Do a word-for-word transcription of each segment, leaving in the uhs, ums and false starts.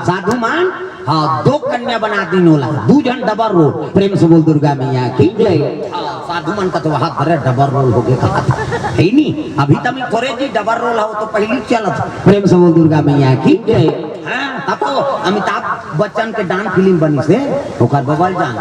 साधु मन, हाँ, दो कन्या बना दीन ओला, दू झन डबल रोल। प्रेम से बोल दुर्गा मैया की जय। हाँ, साधु मन का तो वहाँ करे डबल रोल हो गया, कहा है नहीं। अभी तक थोड़े जी डबल रोल हो तो पहली चलत। प्रेम से बोल दुर्गा मैया की जय। हाँ, तब तो अमिताभ बच्चन के डांस फिल्म बनी से ओकर बबल जान।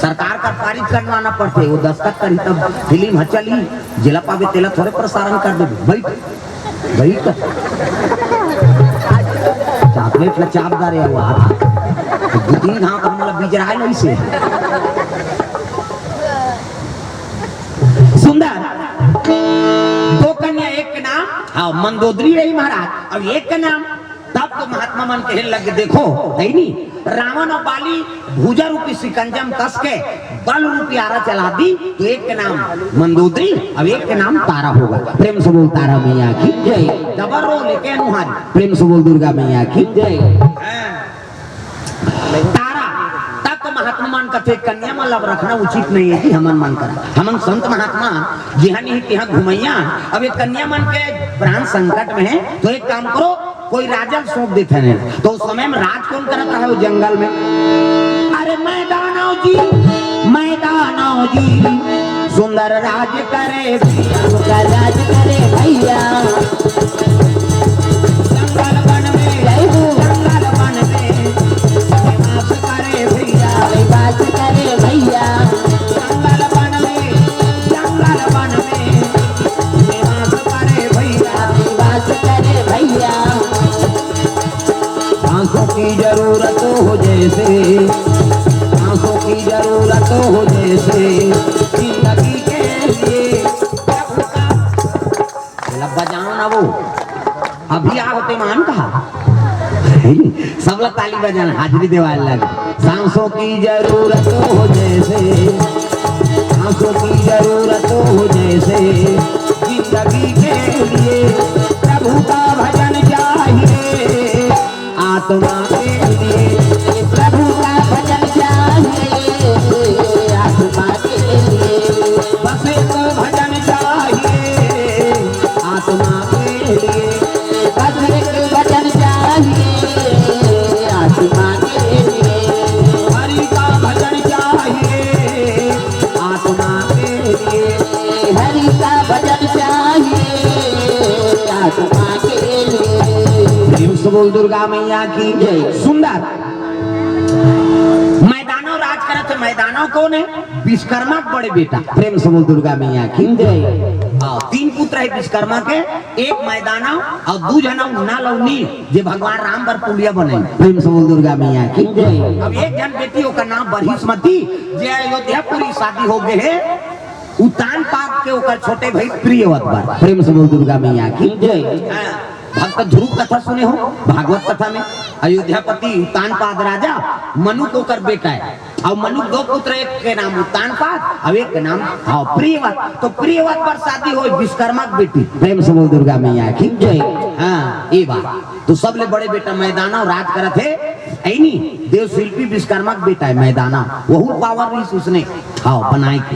सरकार का पारित करवाना पड़थे, वो दस्तखत करही तब फिल्म ह चलही। जेला पाबे तेला थोड़े प्रसारण कर देबे। बैठ, बैठ। चॉकलेट ला चाप डारे हुआ। तो दू तीन घाव तो हमला बिजराए नहीं से। सुंदर। दो कन्या एक के नाम, हाँ, मंदोदरी रही महाराज, अब एक के नाम। तब तो महात्मा मन कहे लग, देखो, है नी, रावण और बाली भुजा रूपी सिकंजम कस के बल रूपी आरा चला दी, तो एक के नाम मंदोदरी, अब एक के नाम तारा होगा। प्रेम से बोल तारा मैया की जय। डबल रोल लेके अनुहारी। प्रेम से बोल दुर्गा मैया की जय। हाँ। तारा, तब तो महात्मा मन कथे, कन्या मन ला अब रखना उचित नहीं है कि हमन मन करा। हमन संत महात्मा जिहाँ नहीं तिहाँ घुमैया, अब ये कन्या मन के प्राण संकट में है, तो एक काम करो, कोई राजा ल सौंप देथे ने। तो उस समय में राज कौन करत रहे वो जंगल में? अरे मैं दानव जी, मैं दानव जी, सुंदर राज करे भैया, सुंदर राज करे भैया। जंगल वन में, जय हो। जंगल वन में निवास करे भैया, निवास करे भैया। जंगल वन में, जंगल वन में निवास करे भैया, निवास करे भैया। सांसों की जरूरत हो जैसे, सांसों की जरूरत हो जैसे, जिंदगी के लिए प्रभु का। लब बजाओ ना वो, अभी आ होते मान कहा। सब लोग ताली बजाना, हाजिरी देवाल लग। सांसों की जरूरत हो जैसे, सांसों की जरूरत हो जैसे, जिंदगी के लिए प्रभु का भजन चाहिए। आत्मा के लिए प्रभु का भजन चाहिए, आत्मा के लिए बस एक भजन चाहिए। आत्मा के लिए बस एक भजन चाहिए, आत्मा के लिए हरि का भजन चाहिए। आत्मा के लिए हरि का भजन चाहिए, आत्मा के लिए। प्रेम से बोल दुर्गा मैया की जय। सुंदर। मैदानव राज करत हे, मैदानव कौन है? विश्वकर्मा के बड़े बेटा। प्रेम से बोल दुर्गा मैया की जय। हाँ, तीन पुत्र है विश्वकर्मा के, एक मैदानव और दू झन नल और नील, जे भगवान राम बर पुलिया बने। प्रेम से बोल दुर्गा मैया की जय। अब एक झन बेटी, ओकर नाम बृहस्पति, जे अयोध्यापुरी शादी हो गए है, उत्तानपाद के ओकर छोटे भाई प्रियव्रत बर। प्रेम से बोल दुर्गा मैया की जय। हाँ, भक्त ध्रुव कथा सुने हो भागवत कथा में, अयोध्यापति उत्तानपाद राजा, मनु के ओकर बेटा है, और मनु के दो पुत्र, एक के नाम उत्तानपाद और एक के नाम, हाँ, प्रियव्रत। तो प्रियव्रत बर शादी हो विश्वकर्मा के बेटी। प्रेम से बोल दुर्गा मैया की जय। हाँ, ये बात। तो सबले बड़े बेटा मैदानव राज करत हे, ऐनी देव शिल्पी विश्वकर्मा के बेटा है मैदानव, वहू पावर रहीस उसने, हाँ, बनाए के।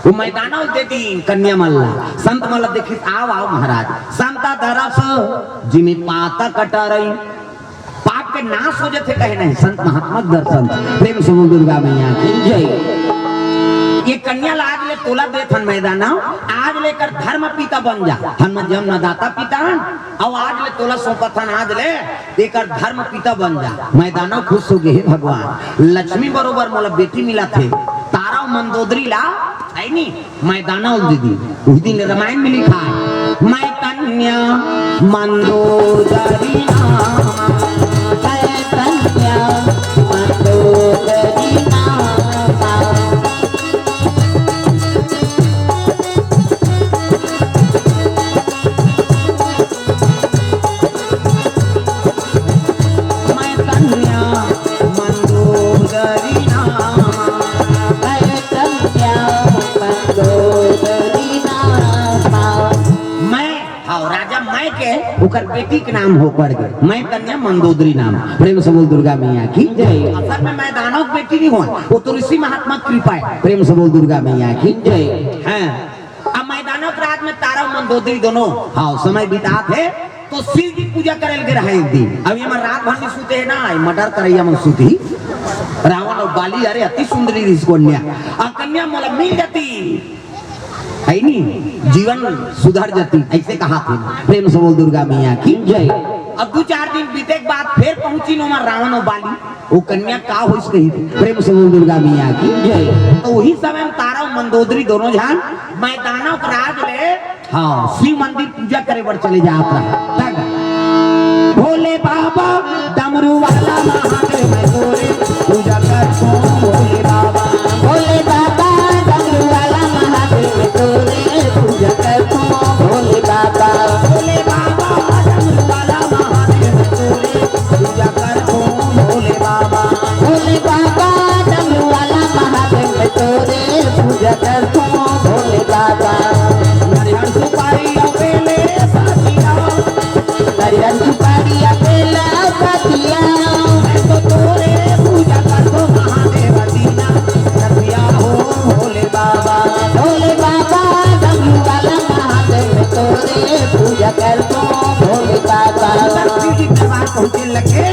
वो मैदानव दे दी कन्या मन ला, संत मन ला देखिस, आव, आव महाराज, संता दरस जिमि पातक टरई, पाप के नाश हो जाथे कहे नहीं, संत महात्मा के दर्शन। प्रेम से बोल दुर्गा मैया की जय। ये कन्या ला आज ले तोला देथन मैदानव, आज ले एकर धर्म पिता बन जा, हन जन्मदाता पिता हन, अउ आज ले तोला सौंपत हन, आज ले एकर धर्म पिता बन जा। मैदानव खुश हो गए, हे भगवान, लक्ष्मी बरोबर मोला बेटी मिलत हे, तारा मंदोदरी ला, है नी, मैदानव दीदी, उस दिन रामायण में लिखा है, मैं कन्या मंदोदरी नामा, मैं कन्या मंदोदरी नामा। मैं कन्या मंदोदरी नामा। मैं कन्या मंदोदरी नामा। मैं, हाँ, राजा मैं के ओकर बेटी के नाम हो पड़ गए, मैं कन्या मंदोदरी नाम। प्रेम से बोल दुर्गा मैया की जय। असल में मैदानव के बेटी नहीं हो, वो तो ऋषि महात्मा कृपा है। प्रेम से बोल दुर्गा मैया की जय। हाँ, अब मैदानव के राज में तारा मंदोदरी दोनों, हाँ, समय बितात हे। तो शिव जी पूजा करे लगे रहे एक दिन। अब ये मन रात भर नहीं सूते हे ना, ये मर्डर करइया मन सूती। रावण अउ बाली, अरे अति सुंदरी रिस कन्या। अब कन्या मोला मिल जाती, है नी, जीवन सुधर जाती, ऐसे कहा थे। प्रेम से बोल दुर्गा मैया की जय। अब दू चार दिन बीते के बाद फिर पहुंची नो रावण अउ बाली। वो कन्या का होइस कही थे। प्रेम से बोल दुर्गा मैया की जय। तो वही समय में तारा अउ मंदोदरी दोनों झन मैदानव के राज ले, हाँ, शिव मंदिर पूजा करे बर चले जात रहा। तब भोले बाबा डमरू वाला महादेव मैं तोरे पूजा करतो। भोले बाबा, भोले बाबा डमरू वाला महादेव मैं तोरे पूजा करतो। भोले बाबा, भोले बाबा डमरू वाला महादेव मैं तोरे पूजा करतो। भोले बाबा, भोले बाबा डमरू वाला महादेव मैं तोरे पूजा करतो। भोले बाबा, नरियर सुपारी अउ बेले पातिया, नरियर सुपारी अउ बेला पातिया। मैं तो तोरे पूजा करतो महादेव दीना दतिया हो। भोले बाबा, भोले बाबा डमरू वाला महादेव मैं तोरे पूजा करतो। भोले बाबा। शिव जी दरबार पहुंचे लगे,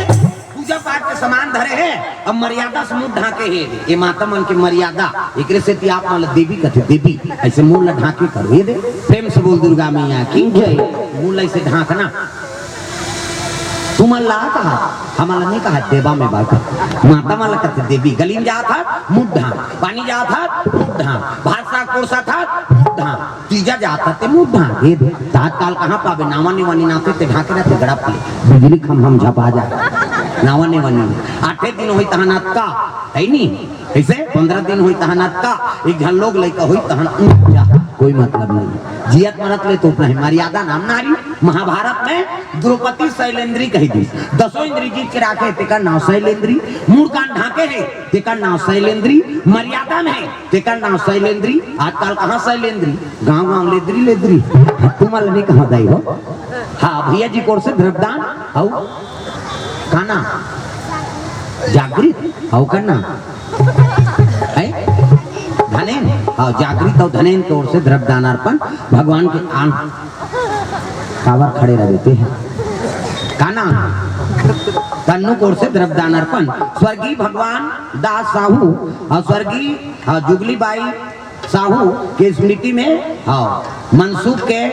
पूजा पाठ के सामान धरे हे, अब मर्यादा से मुंह ढांके हे। ये माता मन के मर्यादा, एकरे सेती आप मन ला देवी कथे, देवी ऐसे मुंह ला ढांके करो। ये दे, प्रेम से बोल दुर्गा मैया की जय। मुंह ला ऐसे ढांकना। तुमन ला कहा, हमन ला नहीं कहा, देवा में बा कहा। माता मन ला कथे देवी, गली में जात हस, मुंह ढांक, पानी जात हस, मुंह ढांक, भात साग परोसत हस, मुंह ढांक। तीजा जात हस ते मुंह ढांक, ये दे। त आजकाल कहाँ पाबे, नावा नेवानी नाते ते ढांके रहते गड़प ले। बिजली खम्भा में झपा जा। नावा नेवानी। आठे दिन होई तहन अतका, है नी? ऐसे पंद्रह दिन होई तहन अतका, एक झन लोग लइका होई तहन ऊंचा। कोई मतलब नहीं। जियत मरत ले तो अपना है। मर्यादा नाम नारी। महाभारत में द्रौपदी शैलेंद्री कही दी। दसों इंद्री जीत के राखे, तेकर नाव शैलेंद्री। मूड़ कान ढांके हे, तेकर नाव शैलेंद्री। मर्यादा में हे, तेकर नाव शैलेंद्री। आजकाल कहाँ शैलेंद्री? गांव गांव लेदरी लेदरी। तुमन ला नहीं कहा दाई हो। हाँ, भैया जी कोर से द्रव्यदान, अउ का नाम? जागृत, अउ का नाम? है? धनेन, हाँ, जागृत अउ धनेन के ओर से द्रव्यदान अर्पण भगवान के आन-, काबर खड़े रह देते हैं? का नाम? तन्नू के ओर से द्रव्यदान अर्पण स्वर्गीय भगवान दास साहू अउ स्वर्गीय, हाँ, जुगली बाई साहू के स्मृति में, हाँ, मनसुख के,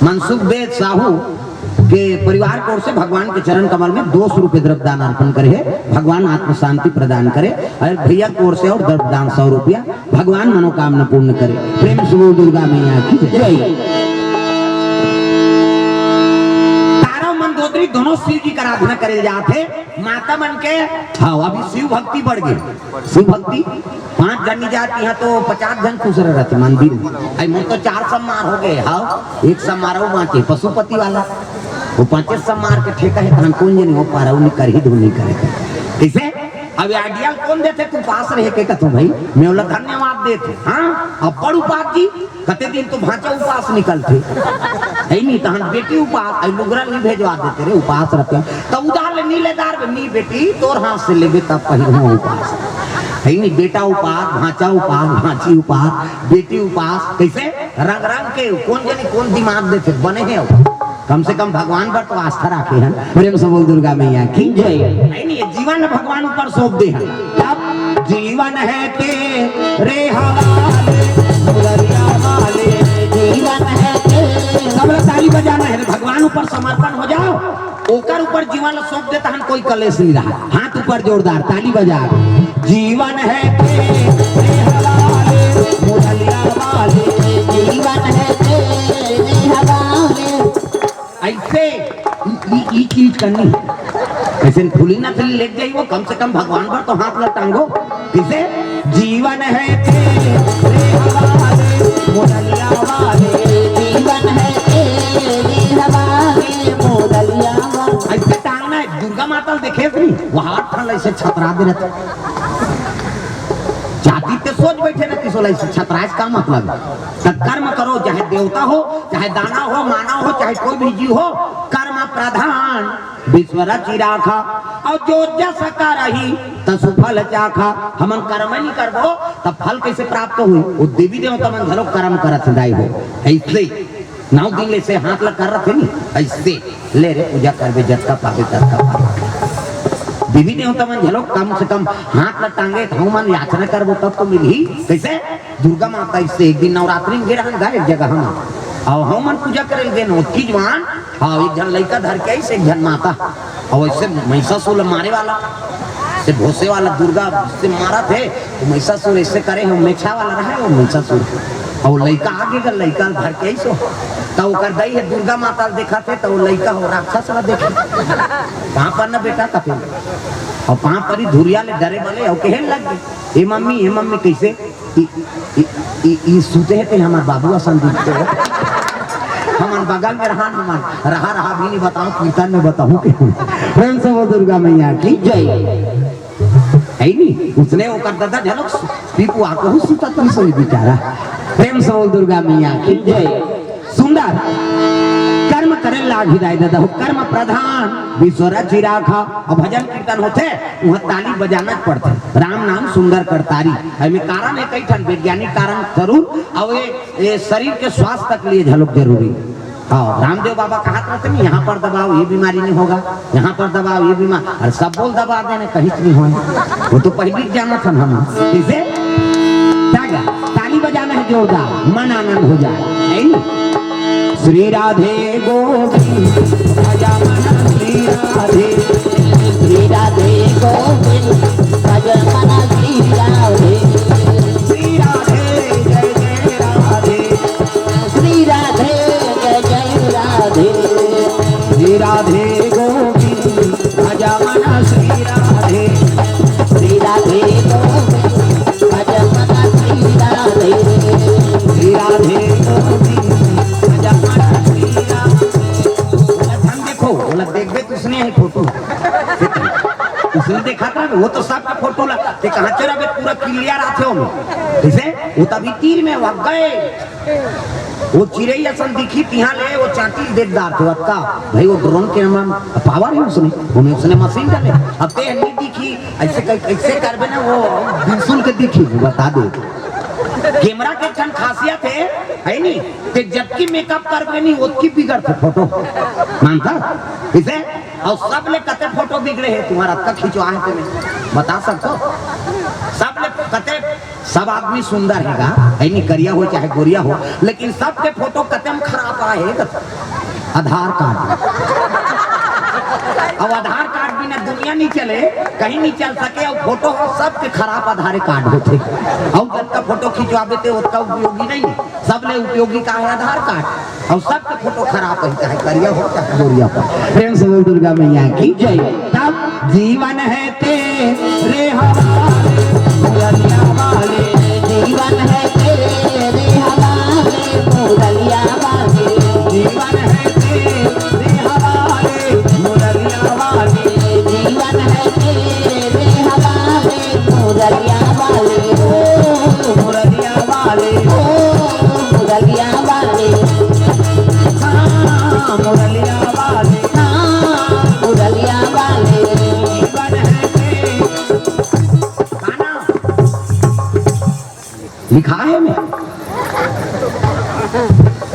मनसुख बेद साहू के परिवार की ओर से भगवान के चरण कमल में दो सौ रुपये द्रव्यदान अर्पण करे हे। भगवान आत्म शांति प्रदान करे। अउ भैया की ओर से अउ द्रव्यदान सौ रुपया। भगवान मनोकामना पूर्ण करे। प्रेम से बोल दुर्गा मैया की जय। जय। तारा मंदोदरी दोनों शिव जी के आराधना करे जात हे। माता मन के, हाँ, अभी शिव भक्ति बढ़ गई। शिव भक्ति पांच जनी जात, यहाँ तो पचास जन खुश रहत मंदिर में। आई मोर तो चार सम्मार हो गए, हाँ, एक सम्मार वो बांचे पशुपति वाला, वो पांचे सम्मार के ठेका हे, तहन कौन जनी हो पा रहा, उन्हीं कर ही दो नहीं करे। कैसे? अब आइडिया कौन देथे, तू पास रहे के कथो भाई, मैं बोला धन्यवाद देथे, हाँ, अब बड़ उपास जी, कते दिन तो भांचा उपास निकलथे। है नी, तहन बेटी उपास, आई लुगरा नहीं भेजवा देते रे, उपास रहते हैं। तब उधार ले नी लेदार बे, नी बेटी, तोर हाथ से लेबे तब पहिरहूं उपास। है नी, बेटा उपास, भांचा उपास, भांची उपास, बेटी उपास, कैसे? रंग रंग के, कौन जनी कौन दिमाग देथे, बने हे अब। कम से कम भगवान पर तो आस्था राखे हैं। प्रेम से बोल दुर्गा मैया की जय। है नी, ये जीवन भगवान ऊपर सौंप दे हैं। तब जीवन है तेरे हवाले, मुरलिया वाले, जीवन है तेरे। सब लोग ताली बजाना है, भगवान ऊपर समर्पण हो जाओ, ओकर ऊपर जीवन ला सौंप देता हन, कोई कलेश नहीं रहा। हाथ ऊपर जोरदार, ताली बजा। जीवन है तेरे हवाले, मुरलिया वाले, जीवन है तेरे हवाले। ऐसे ई, ई, ई चीज करनी। ऐसे फूली ना फूली लेके जाइए, वो कम से कम भगवान पर तो हाथ ला टांगो। किसे? जीवन है तेरे हवाले, मुरलिया वाले। जीवन है तेरे हवाले, मुरलिया वाले। ऐसे टांगना है, दुर्गा माता देखे नहीं, वो हाथ ठन ऐसे छतरा दे रहते। जाति ते सोच बैठे रहती, सोला ऐसे छतरा, इसका मतलब है। तब कर्म करो, चाहे देवता हो, चाहे दानव हो, मानव हो, चाहे कोई भी जीव हो, कर्म प्रधान विश्व रचि राखा। और जो जस करही तसु फल चाखा। हमन कर्म नहीं करबो, तब फल कैसे प्राप्त होई? वो देवी देवता मन घलो कर्म करत दाई हो। ऐसे नौ दिन ले से हाथ ला कर रथे नी, ऐसे ले रे पूजा करबे, जतका पाबे ततका पाबे। देवी देवता मन घलो कम से कम हाथ ला टांगे, त हमन याचना करबो तब तो मिलही। कैसे? दुर्गा माता ऐसे एक दिन नवरात्रि में गे रहन गा एक जगह हमन, अउ हमन पूजा करे गे न, ओतकी जुवान, हाँ, एक झन लइका धर के आइस, एक झन माता, अउ ऐसे महिषासुर ला मारे वाला, से भोसे वाला दुर्गा से मारा थे, वो महिषासुर ऐसे करे, हम मेछा वाला रहे, वो महिषासुर। अउ लइका आगे का लइका धर के आइस हो। त ओकर दई हे दुर्गा माता ल देखा थे, त वो लइका हो राक्षस ला देखे। पाँव पर न बेटा कथे। अउ पाँव परी धुरिया ले डरे बले, अउ कहे लग गे, "हे मम्मी, हे मम्मी, कैसे? ई, ई, ई, ई सूते हे ते हमर बाबू असन दिखते हो।" हमन बगल में रहन, हमन रहा, रहा भी नहीं बताओ, कीर्तन में बताऊं के। प्रेम से बोल दुर्गा मैया की जय। है नी? उसने ओकर दादा झलक पीपू आको हूँ सुता तू सोई बेचारा। प्रेम से बोल दुर्गा मैया की जय। सुंदर कर्म करे लाग ही दाई दादा हो, कर्म प्रधान विश्व रचि राखा। अब भजन कीर्तन होथे, वहाँ ताली बजाना पड़थे। राम नाम सुंदर करतारी। एमे कारण है, कई ठन वैज्ञानिक कारण जरूर। अब ये, ये शरीर के स्वास्थ्य के लिए झलक जरूरी। हाँ, रामदेव बाबा कहत रहते नहीं, यहाँ पर दबाओ, ये बीमारी नहीं होगा, यहाँ पर दबाओ, ये बीमार, और सब बोल दबा देने, कहीं से नहीं होने। वो तो पहले ही जाना था हम। इसे जागा, ताली बजाना है जोरदार, मन आनंद हो जाए, है ना? श्री राधे गोविंद, भज मन श्री राधे। श्री राधे गोविंद, भज मन श्री राधे। श्री राधे जय जय राधे। श्री राधे जय जय राधे। श्री राधे गोविंद, भज मन श्री राधे। श्री राधे गोविंद, भज मन श्री राधे। श्री राधे गोविंद, भज मन श्री राधे। ओला ध्यान देखो, ओला देखबे तो उसने है फोटो। उसने देखा था, वो तो सबका फोटो ला, ते कहाँ चोरा बे, पूरा क्लियर आथे हो। जैसे वो तभी तीर में वग गए। वो चिरई असन दिखी तिहाँ ले, वो चांटी देख डार थे, अतका। भाई, वो ड्रोन के नाम पावर है उसने, हमें उसने मशीन डाले। अब ते नहीं दिखी, ऐसे कर, ऐसे करबे ना, वो बिल्कुल के दिखी, बता दे। कैमरा के ठन खासियत है, है नी? ते जबकि मेकअप करबे नहीं, ओतकी बिगड़ थे फोटो। मानता? इसे? और सब ले कते फोटो बिगड़े है तुम्हारा, अतका खिंचवा है तेने। बता सकते हो? सब ले कते सब आदमी सुंदर हैगा, है नी, करिया हो चाहे गोरिया हो, लेकिन सबके फोटो कते म खराब आए हे, आधार कार्ड। अब आधार कार्ड बिना दुनिया नहीं चले, कहीं नहीं चल सके। और फोटो हो सबके खराब आधार कार्ड होते, और जतका फोटो खिंचवाबे ते ओतका उपयोगी नहीं। सबले उपयोगी का है आधार कार्ड, और सबके फोटो खराब है, चाहे करिया हो चाहे गोरिया हो। प्रेम से बोल दुर्गा मैया की जय। तब जीवन है तेरे हवाले, मुरलिया वाले। जीवन है तेरे हवाले, मुरलिया वाले। जीवन है तेरे हवाले, मुरलिया वाले। जीवन है तेरे हवाले, मुरलिया वाले। ओ मुरलिया वाले। ओ मुरलिया वाले। हाँ, मुरलिया वाले। हाँ, मुरलिया वाले। जीवन है तेरे। गाना। लिखा है मैं।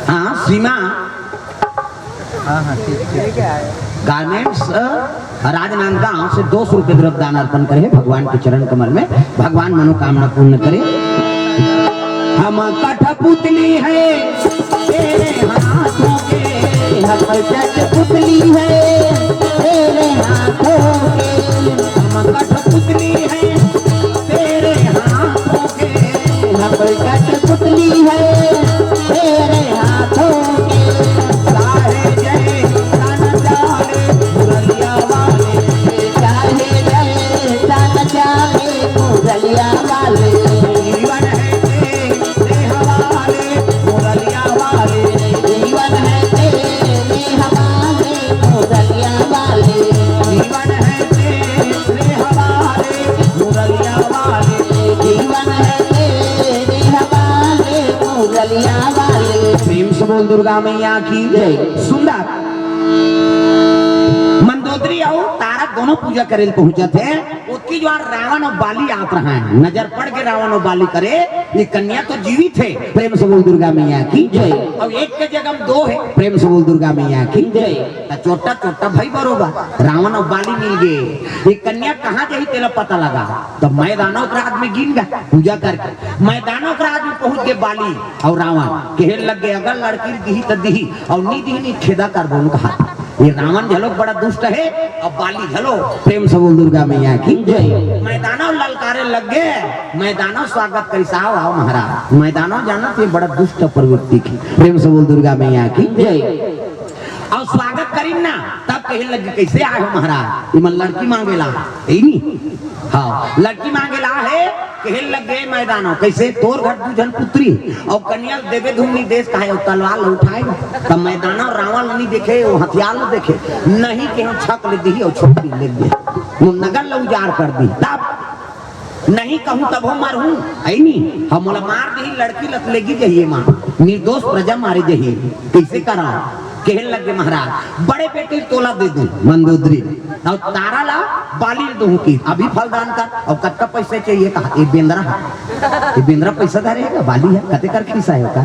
हाँ, सीमा। हाँ, हाँ, ठीक, ठीक। गारमेंट्स, अ, राजनांदगांव से दो सौ रुपये द्रव्य दान अर्पण करे भगवान के चरण कमल में, भगवान मनोकामना पूर्ण करे। हम कठपुतली है तेरे हाथों के, हम कठपुतली है तेरे हाथों के, हम कठपुतली है तेरे हाथों के, हम कठपुतली है तेरे हाथों के। चाहे जय तन जाले मुरलिया वाले, चाहे जय तन जाले मुरलिया वाले। जीवन है तेरे हवाले मुरलिया वाले। जीवन है तेरे हवाले मुरलिया वाले। जीवन है तेरे हवाले मुरलिया वाले। जीवन है तेरे हवाले मुरलिया वाले। प्रेम से बोल दुर्गा मैया की जय। सुंदर। मंदोदरी अउ तारा दोनों पूजा करे ल पहुंचत हे। बार रावण अउ बाली आत रहा है, नजर पड़ के रावण अउ बाली करे, ये कन्या तो जीवित है। प्रेम से बोल दुर्गा मैया की जय। अउ एक के जगह में दो है। प्रेम से बोल दुर्गा मैया की जय। त चोट्टा चोट्टा भाई बरोबर, रावण अउ बाली मिल गए। ये कन्या कहाँ जाही तेला पता लगा, त मैदानव के राज में गिन गा पूजा करके। मैदानव के राज में पहुंच गए बाली अउ रावण, कहे लग गए, अगर लड़की दिही त दिही, अउ नी दिही नी छेदा कर दोनों का हाथ। ये रावण झलो बड़ा दुष्ट है, अउ बाली झलो। प्रेम से बोल दुर्गा मैया की जय। मैदानव ललकारे लग गए, मैदानव स्वागत करिस, आओ आओ महाराज। मैदानव जानत हे बड़ा दुष्ट प्रवृत्ति के। प्रेम से बोल दुर्गा मैया की जय। अउ स्वागत करिन ना, तब कहे लग गए, कैसे आए हो महाराज? इमन लड़की मांगेला, यही नी? हाँ, लड़की मांगेला है, कहे लग गए मैदानव, कैसे तोर घर दू झन पुत्री, अउ कन्या ल देबे धुन नी देस कहे, अउ तलवार ल उठाए। तब मैदानव रावण ल नी देखे, वो हथियार ल देखे, नहीं के हम छक ले दिही अउ छोकरी ले गए, वो नगर ल उजाड़ कर दी। तब नहीं कहूँ तभो मरहूँ, है नी? हम मोला मार दिही, लड़की ल त लेगी जहिए माँ, निर्दोष प्रजा मारे जहिए, कैसे करा? कहे लग गए महाराज, बड़े बेटी ल तोला दे दूँ मंदोदरी, अउ तारा ला बाली ल दूँ कि अभी फलदान कर, अउ कतका पैसा चाहिए कहा, ये बेंदरा है, ये बेंदरा पैसा धरे हे का, बाली है, कते कर खीसा है का,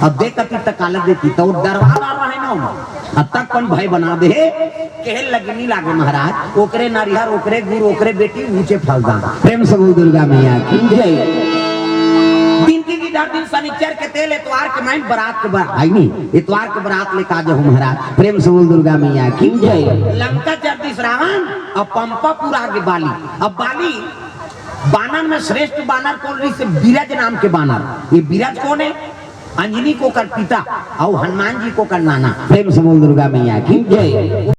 अब दे कती तक काला देती, तो डरवा ला रहा है ना, अब तक कौन भय बना दे, कहे लगे नी लागे महाराज, ओकरे नरिहर, ओकरे गुरु, ओकरे बेटी, ऊंचे फलदान। प्रेम से बोल दुर्गा मैया की जय। दिन की धर दिन शनिचर के तेल, एतवार के माइन बरात के बरात, आई नी, एतवार के बरात लेके आ जाओ महाराज। प्रेम से बोल दुर्गा मैया की जय। लंका चर दिस रावण, अब पंपापुर आगे बाली। अब बाली बानर में श्रेष्ठ बानर कौन रहिस? बिरज नाम के बानर। ये बिरज कौन है? अंजनी के ओकर पिता अउ हनुमान जी के ओकर नाना। प्रेम से बोल दुर्गा मैया की जय।